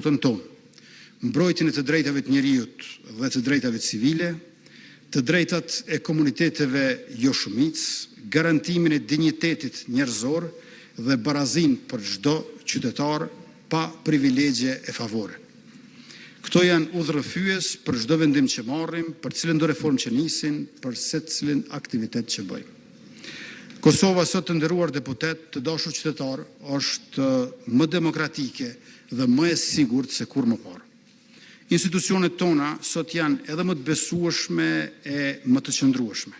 tonë, mbrojtjen e të drejtave të njeriut dhe të drejtave civile, të drejtat e komuniteteve joshumicë, garantimin e dinjitetit njerëzor dhe barazinë për çdo qytetar, pa privilegje e favore. Këto janë udhërrëfyes për çdo vendim që marrim, për cilëndo reformë që nisim, për secilin aktivitet që bëjmë. Kosova sot, të nderuar deputetë, të dashur qytetarë, është më demokratike dhe më e sigurt se kurrë më parë. Institucionet tona sot janë edhe më të besueshme e më të qëndrueshme.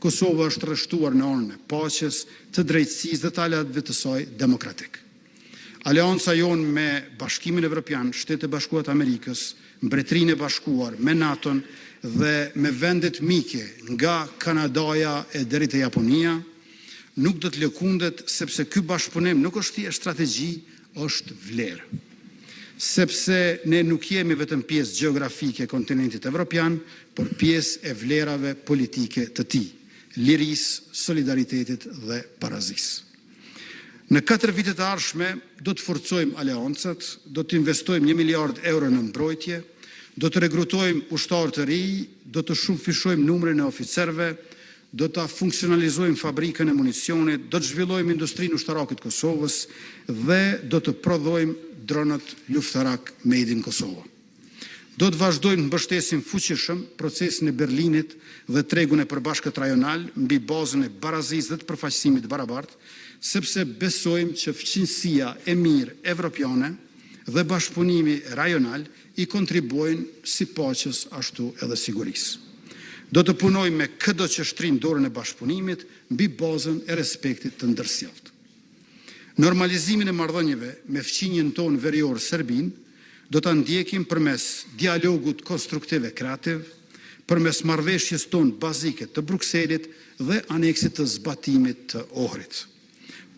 Kosova është rreshtuar në anën e paqes, të drejtësisë dhe të aleatëve të saj demokratikë. Aleanca jonë me Bashkimin Evropian, Shtetet e Bashkuara të Amerikës, Mbretërinë e Bashkuar, me NATO-n dhe me vendet mike nga Kanadaja e deri te Japonia, nuk do të lëkundet, sepse ky bashkëpunim nuk është thjesht strategji, është vlerë. Sepse ne nuk jemi vetëm pjesë gjeografike e kontinentit evropian, por pjesë e vlerave politike të tij: lirisë, solidaritetit dhe barazisë. Në katër vitet e ardhshme do të forcojmë aleancat: do të investojmë një miliard euro në mbrojtje, do të rekrutojmë ushtarë të rinj, do të shumëfishojmë numrin e oficerëve, do ta funksionalizojmë fabrikën e municionit, do të zhvillojmë industrinë ushtarake të Kosovës dhe do të prodhojmë dronët luftarakë Made in Kosova. Do të vazhdojmë të mbështesim fuqishëm Procesin e Berlinit dhe tregun e përbashkët rajonal mbi bazën e barazisë dhe të përfaqësimit të barabartë, sepse besojmë që fqinjësia e mirë evropiane dhe bashkëpunimi rajonal i kontribuojnë si paqes, ashtu edhe sigurisë. Do të punojmë me këdo që shtrin dorën e bashkëpunimit mbi bazën e respektit të ndërsjellë. Normalizimin e marrëdhënieve me fqinjin tonë verior, Serbinë, do ta ndjekim përmes dialogut konstruktiv e kreativ, përmes Marrëveshjes tonë bazike të Brukselit dhe Aneksit të zbatimit të Ohrit.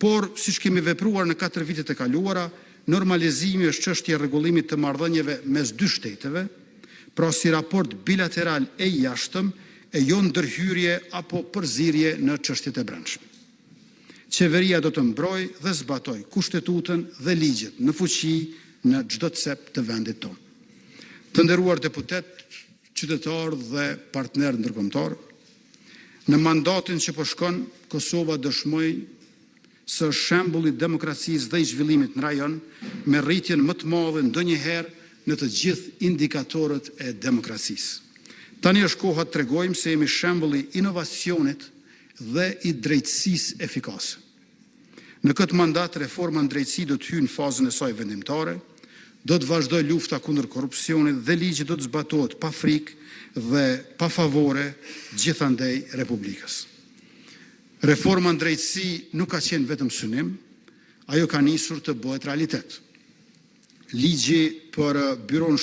Por, siç kemi vepruar në katër vitet e kaluara, normalizimi është çështje e rregullimit të marrëdhënieve mes dy shteteve, pra si raport bilateral e i jashtëm, e jo ndërhyrje apo përzierje në çështjet e brendshme. Qeveria do të mbrojë dhe zbatojë Kushtetutën dhe ligjet në fuqi në çdo cep të vendit tonë. Të nderuar deputetë, Qytetarë dhe partnerë ndërkombëtarë, Në mandatin që po shkon, Kosova dëshmoi se është shembull i demokracisë dhe i zhvillimit në rajon, me rritjen më të madhe ndonjëherë në të gjithë indikatorët e demokracisë. Tani është koha të tregojmë se jemi shembull i inovacionit dhe i drejtësisë efikase. Në këtë mandat, reforma në drejtësi do të hyjë në fazën e saj vendimtare. Do të vazhdojë lufta kundër korrupsionit dhe ligji do të zbatohet pa frikë dhe pa favore gjithandej Republikës. Reforma në drejtësi nuk ka qenë vetëm synim; ajo ka nisur të bëhet realitet. Ligji për Byronë